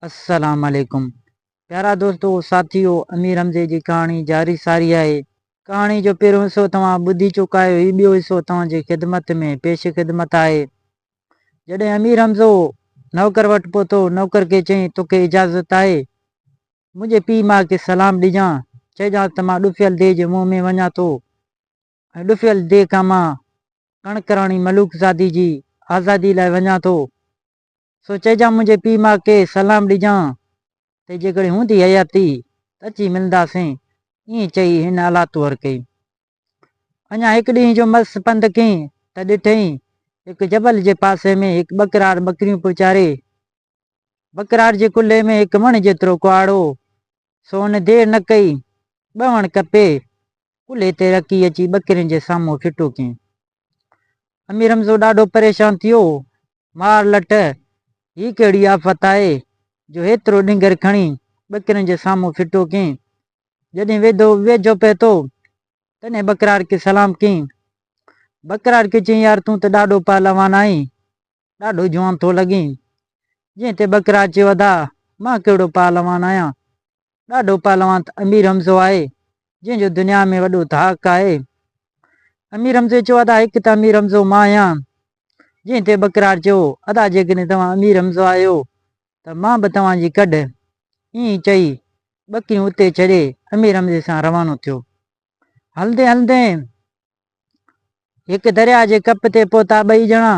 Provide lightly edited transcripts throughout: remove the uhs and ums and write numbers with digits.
السلام عليڪم پيارا دوستو ساٿيو امير حمزي جي ڪهاڻي جاري ساري آهي. ڪهاڻي جو پهريون حصو توهان ٻڌي چڪا آهيو هي ٻيو حصو توهان جي خدمت ۾ پيش خدمت آهي. جڏهن امير حمزو نوڪر وٽ پهتو نوڪر کي چيائين توکي اجازت آهي منهنجي پيء ماء کي سلام ڏجان چئجانس ته مان ڏڦيل ديهه جي منهن ۾ وڃان ٿو ۽ ڏڦيل ديهه کان مان ڪڻڪ راڻي ملوڪ زادي جي آزادي لاء وڃان ٿو سو چئجان منهنجي پيء ماء کي سلام ڏجان ته جيڪڏهن هوندي حياتي ته اچي ملنداسين. ائين چئي هن الله طهر ڪئي. اڃا هڪ ڏينهن جو مس پنڌ ڪئين ته ڏٺئين هڪ جبل جي پاسي ۾ هڪ ٻڪرار ٻڪريون پيو چاري. ٻڪرار جي ڪلهي ۾ هڪ وڻ جيترو ڪهاڙو سو هن دير نه ڪئي، ٻه وڻ ڪپي، ڪلهي تي رکي اچي ٻڪرين جي سامهون ڦٽو ڪيائين. امير حمزو ڏاڍو پريشان ٿيو، مار لٺ، هي ڪهڙي آفت آهي جو هيترو ڏنگر کڻي ٻڪرين جي سامهون ڦٽو ڪيائين. جڏهن ويڌو ويجهو پهتو، تڏهن ٻڪرار کي سلام ڪيائين. ٻڪرار کي چيائين، يار تون ته ڏاڍو پهلوان آهين، ڏاڍو جوان ٿو لڳين. جنهن تي ٻڪرار چيو، ادا، مان ڪهڙو پهلوان آهيان؟ ڏاڍو پهلوان ته امير حمزو آهي، جنهن جو دنيا ۾ وڏو ڌاڪ آهي. امير حمزي چيو، ادا، هڪ ته امير حمزو مان آهيان. جنهن تي ٻڪرار چيو، ادا، جيڪڏهن توهان امير حمزو آهيو ته مان به توهان جي ڪڍ. ائين چئي ٻڪريون اتي ڇڏي امير حمزي سان روانو ٿيو. هلندي هلندي هڪ درياء جي ڪپ تي پهتا ٻئي ڄڻا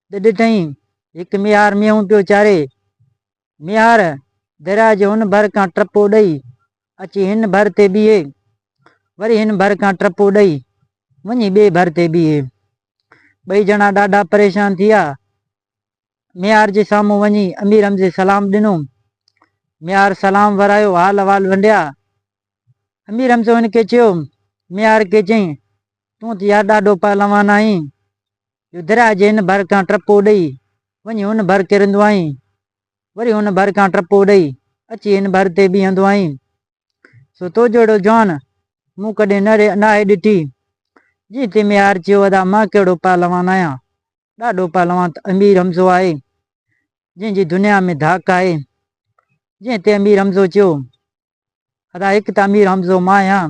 ته ڏٺائين هڪ ميهار مينهون پيو چاري. ميهار درياء جي هن ڀر کان ٽپو ڏئي اچي هن ڀر تي بيهي، وري هن ڀر کان ٽپو ڏئي وڃي ٻئي ڀر تي بيهي. ٻئي ڄڻا ڏاڍا پريشان ٿيا. ميهار جي سامهون وڃي امير حمزي سلام ڏنو. ميهار سلام ورايو، حال احوال ونڊيا. امير حمزو هن کي چيو، ميهار کي چئين، تون ته يار ڏاڍو پهلوان آهين، جو درياء جي هن ڀر کان ٽپو ڏئي وڃي هن ڀر ڪرندو آهين، وري هن ڀر کان ٽپو ڏئي اچي هن ڀر تي بيهندو آهين، سو تو جهڙو جوان مون ڪڏهن ناهي ڏٺي. جنهن تي ميهار چيو، ادا مان ڪهڙو پهلوان آهيان، ڏاڍو پهلوان ته امير حمزو آهي، جنهن جي دنيا ۾ ڌاڪ آهي. جنهن تي امير حمزو چيو، ادا هڪ ته امير حمزو مان آهيان،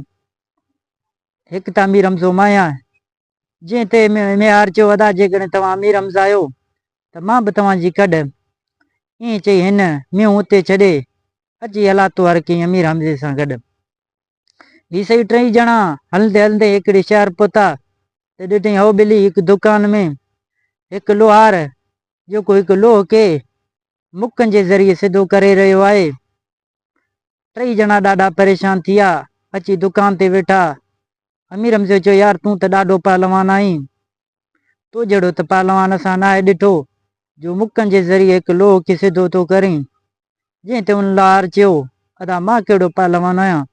هڪ ته امير حمزو مان آهيان. جنهن تي ميهار چيو، ادا جيڪڏهن توهان امير حمزه آهيو ته مان به توهان جي ڪڍ. ائين چئي هن مينهون اتي ڇڏي اچي هلاتو هر ڪنهن امير حمزي سان گڏ. هي سهي ٽئي ڄڻا هلندي هلندي هڪڙي شهر پهتا ته ڏٺائين هو ٻلي هڪ دڪان ۾ هڪ لوهار جيڪو هڪ لوهه کي مڪن جي ذريعي سڌو ڪري رهيو آهي. ٽئي ڄڻا ڏاڍا پريشان ٿيا، اچي دڪان تي ويٺا. امير حمزي چيو، يار تون ته ڏاڍو پهلوان آهين. تو جهڙو ته پهلوان اسان ناهي ڏٺو، جو مڪن جي ذريعي هڪ لوهه کي سڌو ٿو ڪرين. جنهن تي ان لوهار چيو، ادا مان ڪهڙو پهلوان آهيان،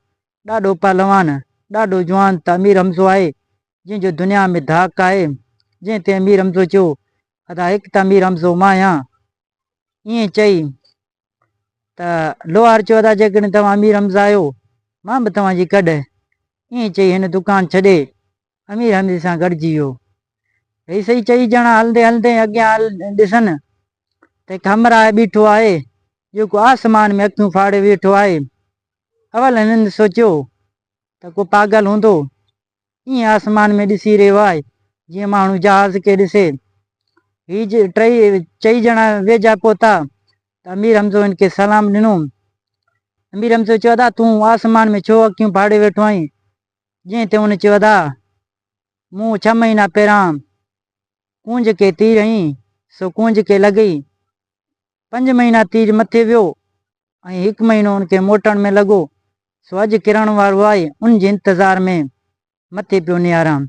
ڏاڍو پهلوان، ڏاڍو جوان ته امير حمزو آهي، جنهن جو دنيا ۾ ڌاڪ آهي. جنهن تي امير حمزو چيو، ادا هڪ ته امير حمزو مان آهيان. ائين چئي ته لوهار چيو ادا جيڪڏهن توهان امير حمزه آهيو مان به توهان جي ڪڍ. ائين چئي هن دڪان ڇڏي امير حمزي سان گڏجي ويو. هي سهي چئي ڄڻا هلندي هلندي اڳيان ڏسن ته هڪ همراهه بيٺو آهي جيڪو آسمان ۾ اکيون ڦاڙي ويٺو آهي. اول هنن سوچيو ته ڪو پاڳل هوندو ائين آسمان ۾ ڏسي رهيو آهي جيئن ماڻهو جهاز کي ڏسي. هي ٽئي چئي ڄڻا ويجها پهتا ته امير حمزو هن کي سلام ڏنو. امير حمزو چيو ادا تون آسمان ۾ ڇو اکيون ڦاڙي ويٺو آهين؟ جنهن تي هن چيو ادا مون ڇهه مهينا پهريان ڪونج کي تير هنئي سو ڪونج کي لڳي. پنج مهينا تير مٿي ويو ۽ هڪ مهينو ان کي موٽڻ ۾ لڳو، سو اڄ ڪرڻ وارو آهي، ان جي انتظار ۾ مٿي پيو نهاريان.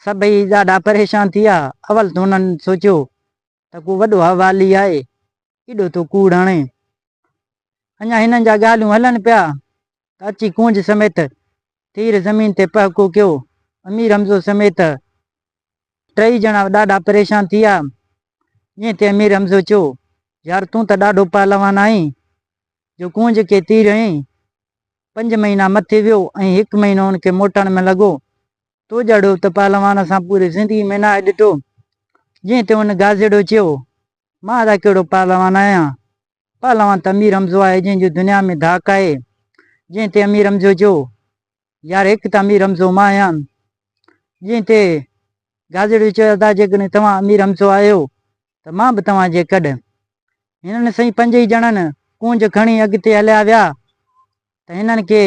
سڀئي ڏاڍا پريشان ٿي ويا. اول ته هنن سوچيو ته ڪو وڏو حوالي آهي، ايڏو ٿو ڪوڙ هڻي. اڃا هنن جا ڳالهيون هلن پيا ته اچي ڪونج سميت تير زمين تي پهڪو ڪيو. امير حمزو سميت ٽئي ڄڻا ڏاڍا پريشان ٿي ويا. جنهن تي امير حمزو چيو، يار تون ته ڏاڍو پهلوان آهين، جو ڪونج کي تير هنئين. پنج مهينا مٿي ويو ۽ هڪ مهينو ان کي موٽڻ ۾ لڳو. تو جهڙو ته پهلوان اسان پوري زندگي ۾ ناهي ڏٺو. جنهن تي ان گازيڙو چيو، مان ادا ڪهڙو پهلوان آهيان. پهلوان ته امير حمزو آهي، جنهن جو دنيا ۾ ڌاڪ آهي. جنهن تي امير حمزو چيو، يار هڪ ته امير حمزو مان آهيان. جنهن تي گازڙيو چيو، ادا جيڪڏهن توهان امير حمزو آهيو ته مان به توهان جي ڪڏ. هنن سائين پنج ئي ڄڻن ڪونج کڻي اڳتي هليا ويا ته هنن کي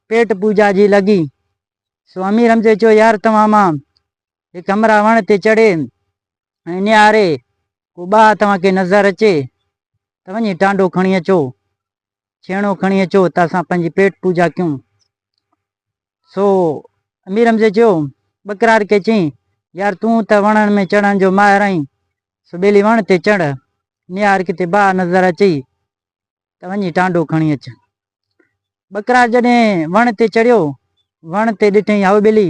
پيٽ پوڄا جي لڳي. سو امير حمزي چيو، يار توهان مان هڪ همراهه وڻ تي چڙهي ۽ نهاري ڪو ٻاهه توهان کي نظر اچي ته وڃي ٽانڊو کڻي اچو، ڇيڻو کڻي اچو ته اسان پنهنجي پيٽ پوڄا ڪيون. سو امير حمزي چيو، ٻڪرار کي چئين، يار تون ته وڻن ۾ چڙهڻ جو ماهر آهين، سو ٻيلي وڻ تي چڙهه، نهار ڪٿي باهه نظر اچئي ته وڃي ٽانڊو کڻي اچ. ٻڪرار جڏهن وڻ تي چڙهيو، وڻ تي ڏٺئين هائو ٻيلي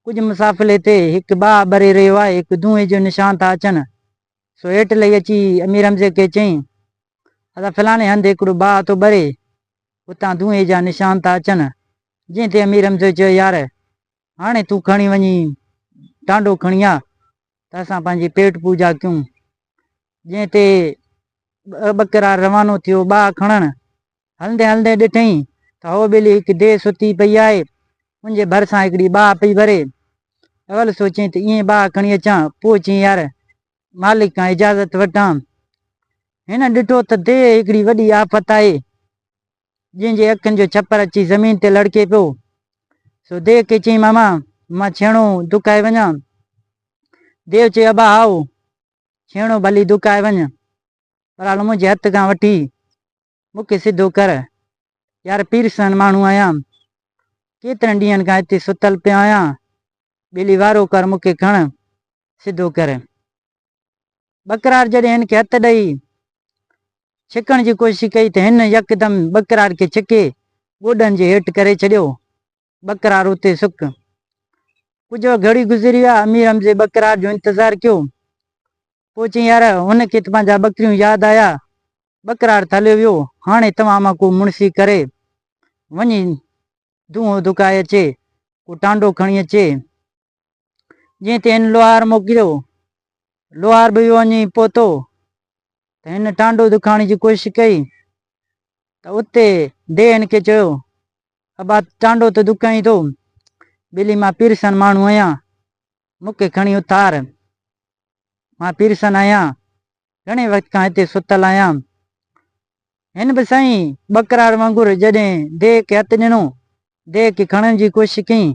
ڪجهه مسافلي تي هڪ باهه ٻري رهيو آهي، هڪ دونهين جو نشان ٿا اچن. سو هيٺ لهي اچي امير حمزي کي چيائين، ادا فلاڻي هنڌ هڪڙو باهه ٿو ٻري، اتان دونهين جا نشان ٿا اچن. جنهن تي امير حمزي چيو، يار هاڻي تون کڻي وڃي ٽانڊو کڻي آ ته اسان پنهنجي پيٽ پوڄا ڪيون. جنهن تي ٻڪرار روانو ٿيو باهه کڻڻ. هلندي هلندي ڏٺئين ته هوء ٻيلي هڪ ديهه ستي پئي آهي، ان جي ڀرسان هڪڙي ٻاهه پئي ڀري. اول سوچيائين ته ائين ٻاهه کڻي اچان، پوء چيائين يار مالڪ کان اجازت وٺان. هن ڏٺو ته ديهه هڪڙي وڏي آفت آهي، جنهن جي اکين جو ڇپر اچي زمين تي لڙڪي پيو. سو ديهه کي چيائين ماما مان ڇيڻو دکائي وڃان. ديهه چيو ابا هائو ڇيڻو ڀلي دکائي وڃ، بهرحال منهنجي هٿ کان وٺي مون کي سڌو ڪر. يار پيرسن ماڻهو آهيان. ڪيترن ڏينهن کان هتي ستل پيو آهيان. ٻيلي وارو ڪر مون کي کڻ سڌو ڪر. ٻڪرار جڏهن هن کي هٿ ڏئي ڇڪڻ جي ڪوشش ڪئي ته هن يڪدم ٻڪرار کي ڇڪي گوڏن جي هيٺ ڪري ڇڏيو. ٻڪرار اتي سڪ. ڪجهه گهڙي گذري ويا. امير حمزي ٻڪرار جو انتظار ڪيو. پوء چيائين يار هن کي ته پنهنجا ٻڪريون ياد آيا. ٻڪرار ته هليو ويو، هاڻي توهان مان ڪو مڙسي ڪري وڃي دونهون دکائي اچي، ڪو ٽانڊو کڻي اچي. جنهن تي هن لوهار موڪليو. لوهار به ويو وڃي پهتو ته هن ٽانڊو دکائڻ جي ڪوشش ڪئي ته اتي ديهه هن کي چيو، ابا ٽانڊو ته دکائين ٿو، ٻيلي مان پيرسن ماڻهو آهيان، مون کي کڻي اٿار، مان پيرسن آهيان، گهڻي وقت کان هتي ستل آهيان. هن به سائين ٻڪرار وانگر جڏهن ديهه کي هٿ ڏنو، ديهه کي کڻڻ جي ڪوشش ڪئي،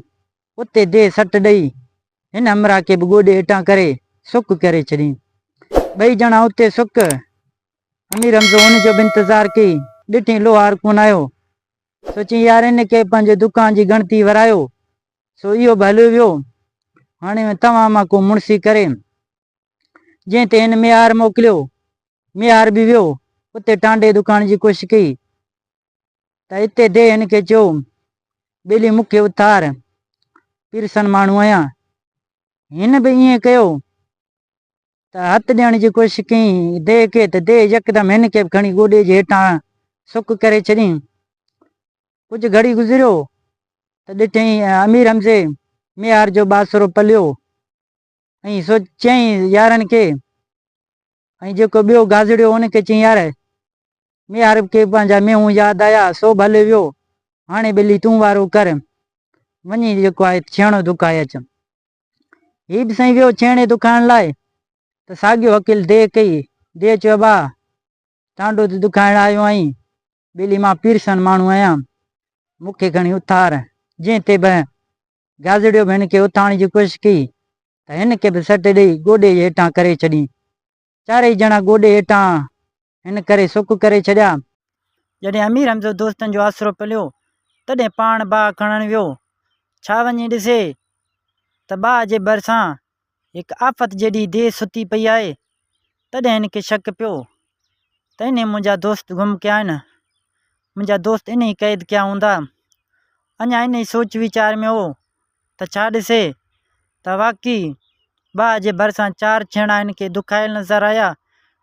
اتي ديهه سٽ ڏئي هن همراهه کي به گوڏي هيٺان ڪري سڪ ڪري ڇڏي. ٻئي ڄڻا اتي سڪ. امير حمزو ان جو به انتظار ڪئي، ڏٺئين لوهار ڪونه آيو. سوچيائين يار هن کي پنهنجي دڪان جي ڳڻتي ورايو، سو اهو به هليو ويو. هاڻي توهان مان ڪو مڙسي ڪري. جنهن تي هن ميهار موڪليو. ميهار به ويو، اتي ٽانڊي دکائڻ جي ڪوشش ڪئي ته اتي ديهه هن کي چيو، ٻيلي مون کي اٿار، پيرسن ماڻهو آهيان. هن به ائين ڪيو ته هٿ ڏيڻ جي ڪوشش ڪئي ديهه کي ته ديهه يڪدم هن کي به کڻي گوڏي جي هيٺان سڪ ڪري ڇڏي. ڪجهه گهڙي گذريو ته ڏٺئين امير حمزي ميهار جو ٻاسرو پليو. ۽ سو چيائين يارن کي ۽ جيڪو ٻيو گازڙيو ان کي چيائين يار ميهار کي پنهنجا مينهون ياد آيا سو به هليو ويو هاڻي ٻلي تون وارو ڪر وڃي جيڪو آهي ڇيڻو دکائي اچ. هي به سائين ويو ڇيڻي دکائڻ لاء ته ساڳيو وڪيل ديهه ڪئي ديهه چيو ابا ٽانڊو ته دکائڻ آيو آهين ٻيلي مان پيرسن ماڻهو آهيان مون کي کڻي اٿار جنهن تي به گازڙيو به هن کي اٿارڻ جي ڪوشش ڪئي ته هن کي به سٽ ڏئي گوڏي جي هيٺان ڪري ڇڏين. چارئي ڄڻا گوڏي هيٺان هن ڪري سڪ ڪري ڇڏيا. جڏهن امير حمزو دوستن جو آسرو پليو، تڏهن پاڻ باهه کڻڻ ويو. ڇا وڃي ڏسي ته باهه جي ڀرسان هڪ آفت جيڏي ديهه ستي پئي آهي. تڏهن هن کي شڪ پيو ته انهي منهنجا دوست گم ڪيا آهن. منهنجا دوست انهي قيد ڪيا هوندا. اڃا انهي سوچ ويچار ۾ هو ته ڇا ڏسي ته واقعي باهه جي ڀرسان چار ڇيڻا هن کي دکايل نظر آيا.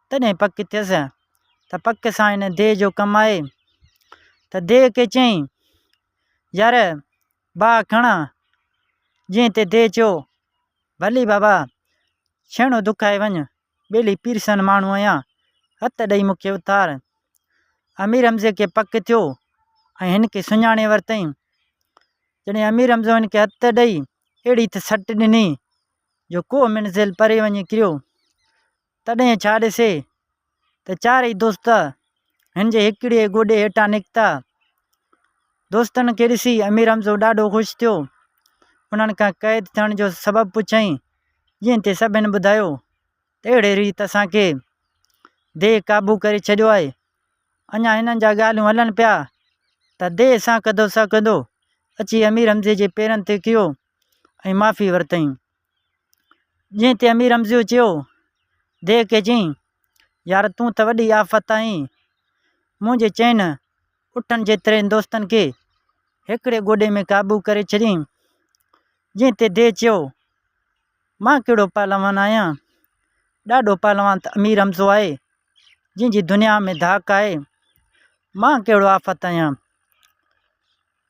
تڏهن پڪ ٿيس ته پڪ سان هن ديهه جو ڪم آهي. ته ديهه کي چيائين، يار! باهه کڻ. جنهن تي ديهه چيو، ڀلي بابا، ڇيڻو دکائي وڃ، ٻيلي پيرسن ماڻهو آهيان، هٿ ڏئي مون کي اٿار. امير حمزي کي پڪ ٿيو ۽ هن کي سڃاڻي ورتائين. جڏهن امير حمزو هن کي هٿ ڏئي اهڙي ته سٽ ڏني جو ڪو منزل پري وڃي ڪريو. تڏهن ڇا ڏسي ته چارئي دوست هن جي هڪڙي گوڏي هيٺان نڪتا. دوستن کي ڏسي امير حمزو ڏاڍو خوش ٿيو. انهن کان قيد ٿيڻ جو سبب پڇيائين، جنهن تي سڀن ٻڌايو ته اهڙي ريت اسان کي ديهه قابو ڪري ڇڏيو آهي. اڃا هنن جا ڳالهيون هلن پيا ته ديهه سانڪندو سانڪندو اچي امير حمزي جي پيرن تي ڪريو ۽ معافي ورتائين. جنهن تي امير حمزو چيو، ديهه کي چيائين، يار تون ته وڏي آفت آهين. منهنجي چئن اٺن جيترن دوستن کي هڪڙي گوڏي ۾ قابو ڪري ڇڏيائين. جنهن تي ديهه چيو، مان ڪهڙو پهلوان آهيان، ڏاڍو پهلوان ته امير حمزو آهي، جنهن جي دنيا ۾ ڌاڪ آهي، مان ڪهڙو آفت آهيان.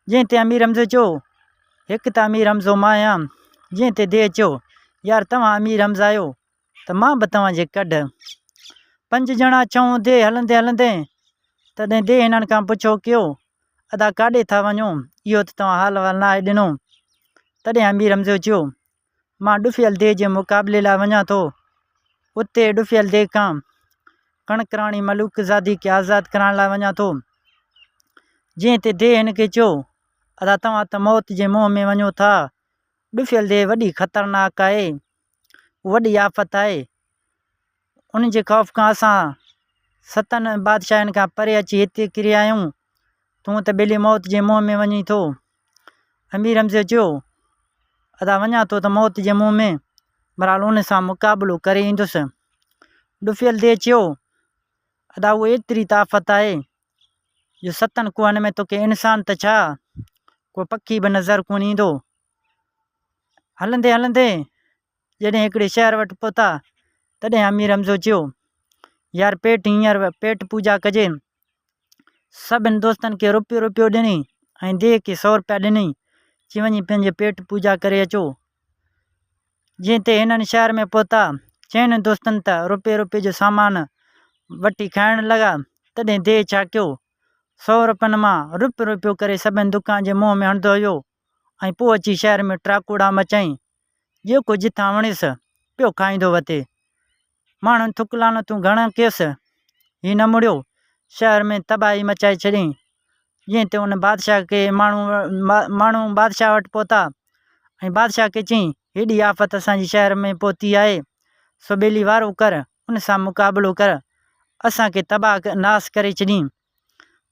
جنهن تي امير حمزو چيو، هڪ ته امير حمزو مان آهيان. جنهن تي ديهه چيو، يار توهان امير حمزا آهيو ته مان به توهان جي ڪڍ. پنج ڄڻا ڇهون ديهه هلندي هلندي تڏهن ديهه هنن کان پڇيو ڪيو، ادا ڪاڏي ٿا وڃو، اهو ته توهان حال احوال ناهي ڏنو. تڏهن امير حمزو چيو، مان ڏڦيل ديهه جي مقابلي لاء وڃان ٿو. اتي ڏڦيل ديهه کان ڪڻڪ راڻي ملوڪ زادي کي آزاد ڪرائڻ لاء وڃان ٿو. جنهن تي ديهه هن کي چيو، ادا توهان ته موت جي منهن ۾ وڃو ٿا. ڏڦيل ديهه وڏي خطرناڪ آهي. وڏي آفت آهي. ان جي خوف کان اسان ستن بادشاهن کان پري اچي هتي ڪري آيون. تون ته ٻيلي موت جي منهن ۾ وڃين ٿو. امير حمزي چيو، ادا وڃان ٿو ته موت جي منهن ۾، بهرحال ان سان مقابلو ڪري ايندس. ڏڦيل ديهه چيو، ادا اهو ايتري ته آفت آهي جو ستن ڪوهن ۾ توکي انسان ته ڇا ڪو پکي به نظر ڪونه ايندو. هلندي هلندي جڏهن هڪڙي شهر وٽ پهتا، تڏهن امير حمزو چيو، يار پيٽ هينئر پيٽ پوڄا ڪجي. سڀن دوستن کي روپيو روپيو ڏني ۽ ديهه کي سو روپيا ڏني، چي وڃي پنهنجي پيٽ پوڄا ڪري اچو. جنهن تي هنن شهر ۾ پهتا، چئن دوستن ته روپئي روپئي جو سامان وٺي کائڻ لڳا، تڏهن ديهه ڇا ڪيو، سو روپين مان روپيو روپيو ڪري سڀن دڪان جي منهن ۾ هڻندو ويو ۽ پوء اچي شهر ۾ ٽاڪوڙا مچائين. جيڪو جتان وڻيس، پيو کائيندو وتي. ماڻهن ٿڪ لعنتون گهڻا ڪيس، هي نه مڙيو، شهر ۾ تباهي مچائي ڇڏيائين. جنهن تي ان بادشاهه کي ماڻهو ماڻهو بادشاهه وٽ پهتا ۽ بادشاهه کي چيائين، هيڏي آفت اسان جي شهر ۾ پهتي آهي، سو ٻيلي وارو ڪر، ان سان مقابلو ڪر، اسان کي تباهه ناس ڪري ڇڏيائين.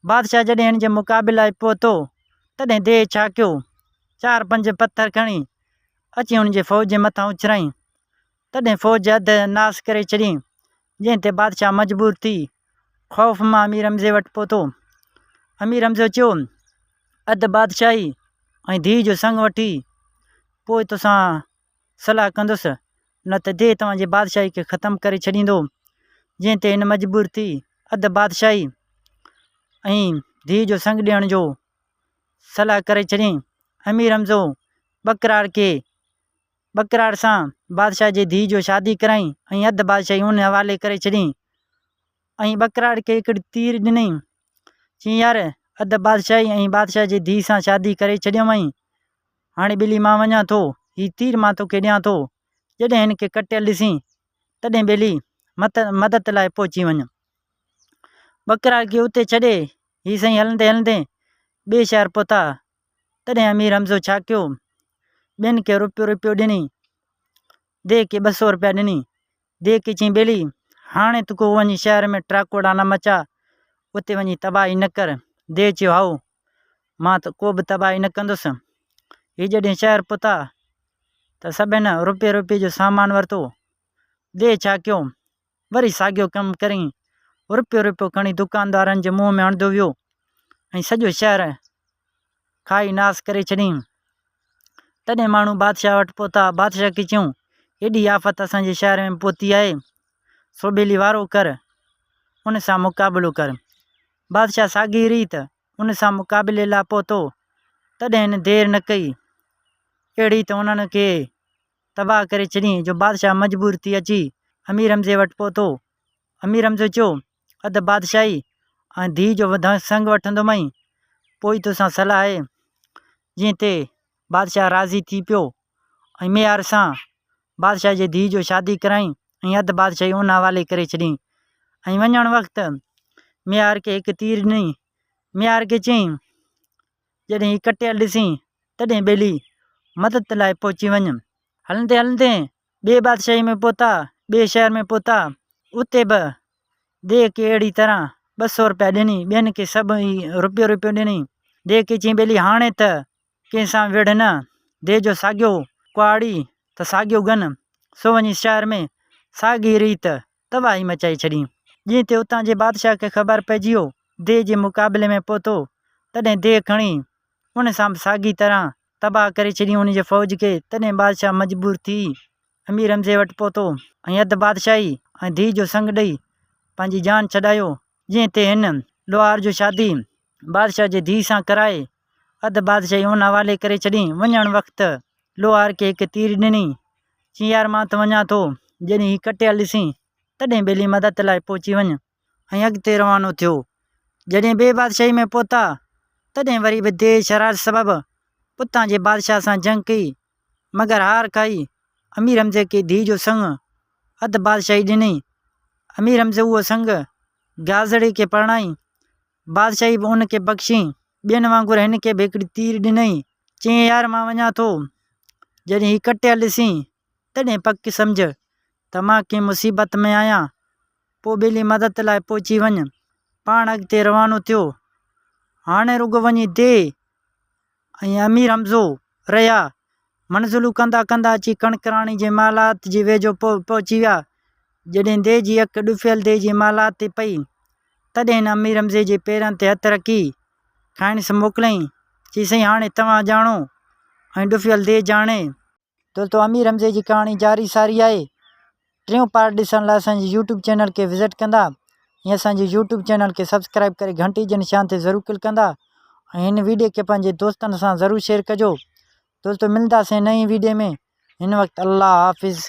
بادشاهه جڏهن هن جي مقابلي لاء پهتو، تڏهن ديهه ڇا ڪيو، چار پنج پٿر کڻي، اچي هن جي فوج جي مٿان اڇرائين. تڏهن فوج اڌ ناس ڪري ڇڏيائين، جنهن تي بادشاهه مجبور ٿي، خوف مان امير حمزي وٽ پهتو. امير حمزو چيو، اڌ بادشاهي ۽ ڌيء جو سڱ وٺي، پوء توسان صلاح ڪندس، نه ته ديهه توهان جي بادشاهي کي ختم ڪري ڇڏيندو. جنهن تي هن مجبور ٿي اڌ بادشاهي ۽ ڌيء جو سڱ ڏيڻ جو صلاح ڪري ڇڏيائين. امير حمزو ٻڪرار کي ٻڪرار سان بادشاهه جي ڌيء جو شادي ڪرائين ۽ اڌ بادشاهي ان حوالي ڪري ڇڏيائين ۽ ٻڪرار کي هڪڙي تير ڏنائين. چيائين يار اڌ بادشاهي ۽ بادشاهه جي ڌيء سان شادي ڪري ڇڏيومانء هاڻي ٻلي مان وڃان ٿو، هي تير مان توکي ڏيان ٿو، جڏهن هن کي ڪٽيل ڏسين، تڏهن ٻيلي مدد لاء پهچي وڃ. ٻڪرار کي اتي ڇڏي، هي سائين هلندي هلندي ٻئي شهر پهتا، تڏهن امير حمزو ڇا ڪيو، ٻين کي روپيو روپيو ڏني، ديهه کي 200 روپيا ڏني، ديهه کي چيائين ٻيلي هاڻي تون ڪو وڃي شهر ۾ ٽاڪوڙا نه مچاء، اتي وڃي تباهي نه ڪر. ديهه چيو هائو، مان ته ڪو به تباهي نه ڪندس. هي جڏهن شهر پهتا ته سڀن روپئي روپئي جو سامان ورتو. ڏي ڇا ڪيو؟ وري ساڳيو ڪم ڪرين. روپيو روپيو کڻي دڪاندارن جي منهن ۾ هڻندو ويو ۽ سڄو شهر کائي ناس ڪري ڇڏيائين. تڏهن ماڻهو بادشاهه وٽ پهتا. بادشاهه کي چيائون، هيڏي آفت اسان جي شهر ۾ پهتي آهي، سو ٻيلي وارو ڪر، ان سان مقابلو ڪر. بادشاهه ساڳيء ريت ان سان مقابلي لاء پهتو، تڏهن هن دير نه ڪئي، اهڙي ته انهن کي تباهه ڪري ڇڏيائين جو بادشاهه مجبور ٿي اچي امير حمزي وٽ پهتو. امير حمزو چيو، اڌ بادشاهي ۽ ڌيء جو سڱ وٺندومئين، پوء ئي توسان صلاح آهي. جنهن تي بادشاهه راضي ٿي پيو ۽ ميهار سان بادشاهه جي ڌيء جو شادي ڪرائين ۽ اڌ بادشاهي ان حوالي ڪري ڇڏيائين ۽ وڃڻ وقت ميهار کي هڪ تير ڏنائين. ميهار کي چيائين، جڏهن هي ڪٽيل ڏسين، تڏهن ٻيلي مدد لاء پهچي وڃ. هلندي هلندي ٻي بادشاهي ۾ پهتا، ٻئي شهر ۾ پهتا، اتي به ديهه کي اهڙي طرح 200 رپيا ڏني، ٻين کي سڀ ئي رپيو رپيو ڏني. ديهه کي چيائين ٻيلي هاڻي ته ڪنهن سان وڙهه نه، ديهه جو ساڳيو ڪهاڙي ته ساڳيو ڳن، سو وڃي شهر ۾ ساڳي ريت تباهي مچائي ڇڏي. جنهن تي اتان جي بادشاهه کي خبر پئجي ويو، ديهه جي مقابلي ۾ پهتو، تڏهن ديهه کڻي ان سان به ساڳي طرح تباهه ڪري ڇڏيائين ان جي فوج کي، تڏهن بادشاهه مجبور ٿي امير حمزي وٽ پهتو ۽ اڌ بادشاهي ۽ ڌيء جو سڱ ڏئي پنهنجي جان ڇڏايو، جنهن تي هن لوهار جو شادي بادشاهه جي ڌيء سان ڪرائي اڌ بادشاهي ان حوالي ڪري ڇڏي. وڃڻ وقت لوهار کي هڪ تير ڏني، چيائين يار مان ته وڃان ٿو، جڏهن هي ڪٽيل ڏسين تڏهن ٻيلي مدد لاء پهچي وڃ. ۽ اڳتي روانو ٿيو. جڏهن ٻي بادشاهي ۾ پهتا، تڏهن وري به ديهه شرارت سبب اتان جي بادشاهه سان جنگ ڪئي، مگر هار کائي امير حمزي کي ڌيء جو سڱ اڌ بادشاهي ڏني. امير حمزي اهو سڱ گازڙي کي پرڻائي، بادشاهي به ان کي بخشي، ٻين وانگر هن کي به هڪڙي تير ڏنائين، چيائين يار مان وڃان ٿو، جڏهن هي ڪٽيل ڏسين، تڏهن پڪ سمجهه ته مان ڪنهن مصيبت ۾ آهيان، پوء ٻيلي مدد لاء پهچي وڃ. پاڻ اڳتي روانو ٿيو. هاڻي رڳو وڃي ديهه ۽ امير حمزو رهيا. منزلون ڪندا ڪندا اچي ڪڻڪ راڻي جي محلات جي ويجهو پهچي ويا. جڏهن ديهه جي اک ڏڦيل ديهه جي محلات تي پئي، تڏهن هن امير حمزي جي پيرن تي هٿ رکي کائنس موڪليائين. چي سائين هاڻي توهان ڄاڻو ۽ ڏڦيل ديهه ڄاڻي. دوستو امير حمزي جي ڪهاڻي جاري ساري آهي ٽيون پارٽ ڏسڻ لاء اسان جي يوٽيوب چينل کي وزٽ ڪندا ۽ اسان جي يوٽيوب چينل کي سبسڪرائب ڪري گهنٽي جي نشان تي ضرور ڪلڪ ڪندا ۽ هن ويڊيو کي پنهنجي دوستن سان ضرور شيئر ڪجو دوستو ملنداسين نئين ويڊيو ۾ هن وقت الله حافظ.